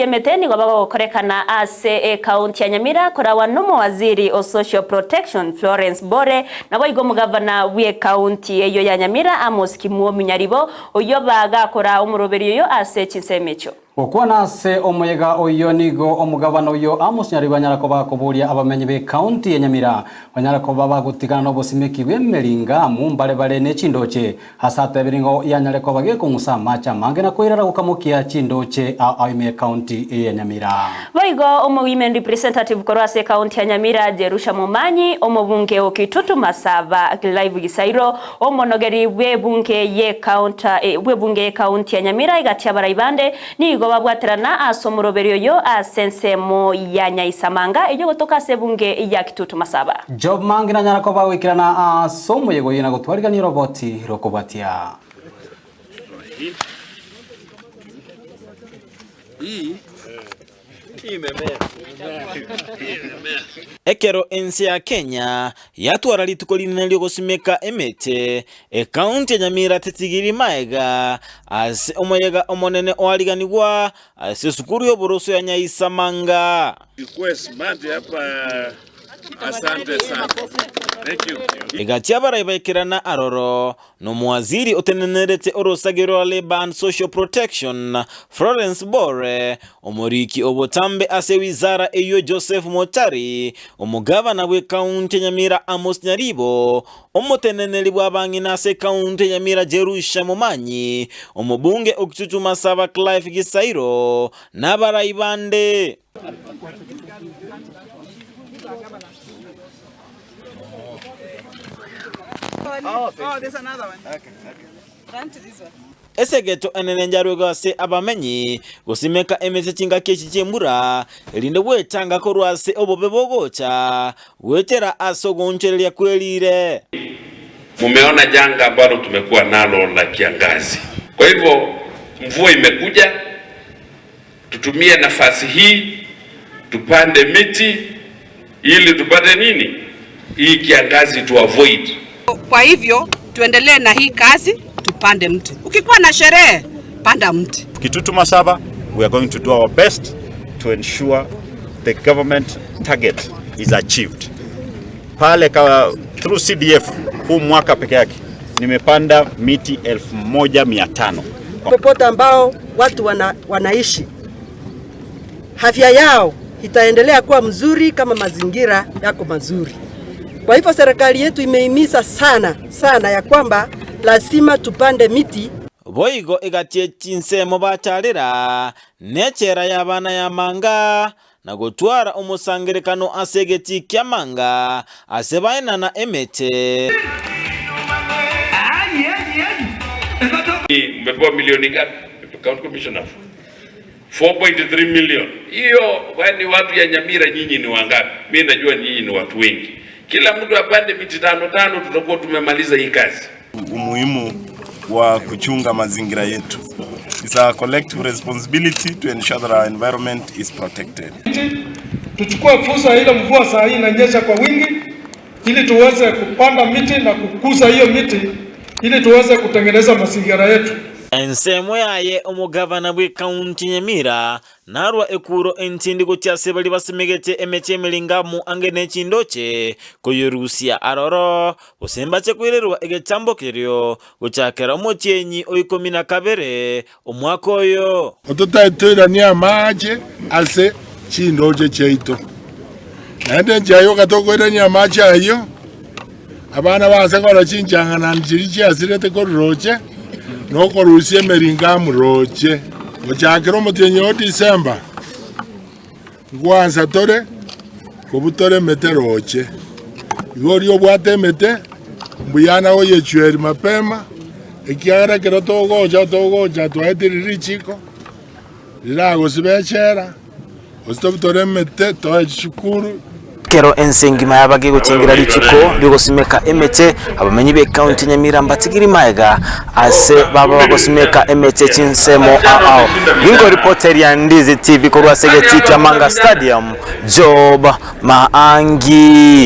Emete nigo bagokorekana ase ekaunti ya Nyamira koragwa nomowaziri o Social Protection Florence Bore naboigo omogavana bw'ekaunti eyio ya Nyamira Amos Kimwomi Nyaribo oyio bagakora omoroberio oyo ase chinsemo echio. Gokwana ase omoyega oyio nigo omogavana oyio Amos Nyaribo anyara koba akoboria abamenyi b'ekaunti ya Nyamira banyare koba bagotigana nobosimeki bw'emeringamu mbare bare nechindoche Ase atebire ng'a yanyare koba gekong'usa amache amange na koirara gokamokia chindooche ao ao ime y'ecounty eye ya Nyamira. Boigo omo Women Representative korwa ase ecounty ya Nyamira Jerusha Momanyi, omobunge o Kitutu Masaba Clive Gisairo, omonogeri bw'ebunge bw'ebunge y'ecounty ya Nyamira egati abarai bande nigo babwaterana ase omoroberio oyo ase ensemo ya Nyaisamanga eyio gotoka ase ebunge ya Kitutu Masaba. Job Mangi nanyara koba goikerana ase omoyega oyio na gotwarigania oroboti rw'okobatia. Ekero ense ya Kenya yatwara rituko rinene riogosimeka emete, ekaunti ya Nyamira tetigiri maega ase omoyega omonene oariganigwa ase esukuru y'oboroso ya Nyaisamanga. Egachia abarai baikerana aroro, na omowaziri otenenerete orosage rwa Labour and Social Protection, Florence Bore, omoriki o botambe ase wizara eyio Joseph Mochari, omogavana bw'ekaunti ya Nyamira Amos Nyaribo, omoteneneri bw'abang'ina ase ekaunti ya Nyamira Jerusha Momanyi, omobunge o Kitutu Masaba Clive Gisairo, na abarai bande. Esegeto enene njarwegwe ase abamenyi, gosimeka emese chingaki echi chi'embura, erinde gwechanga korwa ase obobe bogocha goetera ase ogoonchoreria kwe riire. Mumeona janga ambalo tumekuwa nalo la kiangazi. Kwa hivyo mvua imekuja. Tutumie nafasi hii tupande miti ili tupate nini? Hii kiangazi tu avoid. Kwa hivyo tuendelee na hii kazi, tupande mti. Ukikuwa na sherehe, panda mti. Kitutu Masaba, we are going to do our best to ensure the government target is achieved. Pale ka, through CDF huu mwaka peke yake nimepanda miti 1500. Popote ambao watu wana, wanaishi afya yao itaendelea kuwa mzuri kama mazingira yako mazuri. Kwa hivyo serikali yetu imehimiza sana sana ya kwamba lazima tupande miti. Boigo egachia chinsemo bacharera nechela y'abana y'amanga, na gotwara omosangererekano ase egetii ki'amanga, ase baenana emete. Mmepewa milioni ngapi? County Commissioner 4.3 million. Hiyo kwani watu ya Nyamira nyinyi ni wangapi? Mimi najua nyinyi ni watu wengi. Kila mtu apande miti tano tano, tutakuwa tumemaliza hii kazi. Umuhimu wa kuchunga mazingira yetu. It's a collective responsibility to ensure that our environment is protected. Tuchukue fursa ile mvua saa hii inanyesha kwa wingi, ili tuweze kupanda miti na kukuza hiyo miti ili tuweze kutengeneza mazingira yetu. Ensemo yaye omogavana bw'ekaunti Nyamira Narua ekuuro entindi gochia ase baria basimegete emechie emeringamu ange ne chindoche, koyerusia aroro, gose mbache koirerwa egechambo kerio, gochakera omotienyi o ikomi na kabere omwaka oyo. Ototaitoiranie amaache ase chindooche chiaito. Naende enchera yoka tokoirania amaache ayio, abana baase korora chinchang'anani chiria chiasirete korwa rooche, na okorusia emeringamu rooche. Gochakera omotienyi o Disemba, ngwansa tore kobutora emete rooche. Igo oria obwate emete, mbuya nagoyechweria mapema, ekiagera ekero togocha togocha twaetire richiko, riragosiba echela. Gose tobutore emete toe chisukuru. Ekero ense engima yaba gegochengera rituko riogosimeka emete, abamenyi b'ecounty ya Nyamira mbatigiri maega ase baba bagosimeka emete chinsemo ao ao. Ningo ripoteria Ndizi TV korwa ase egetii kia Manga Stadium, Job Maangi.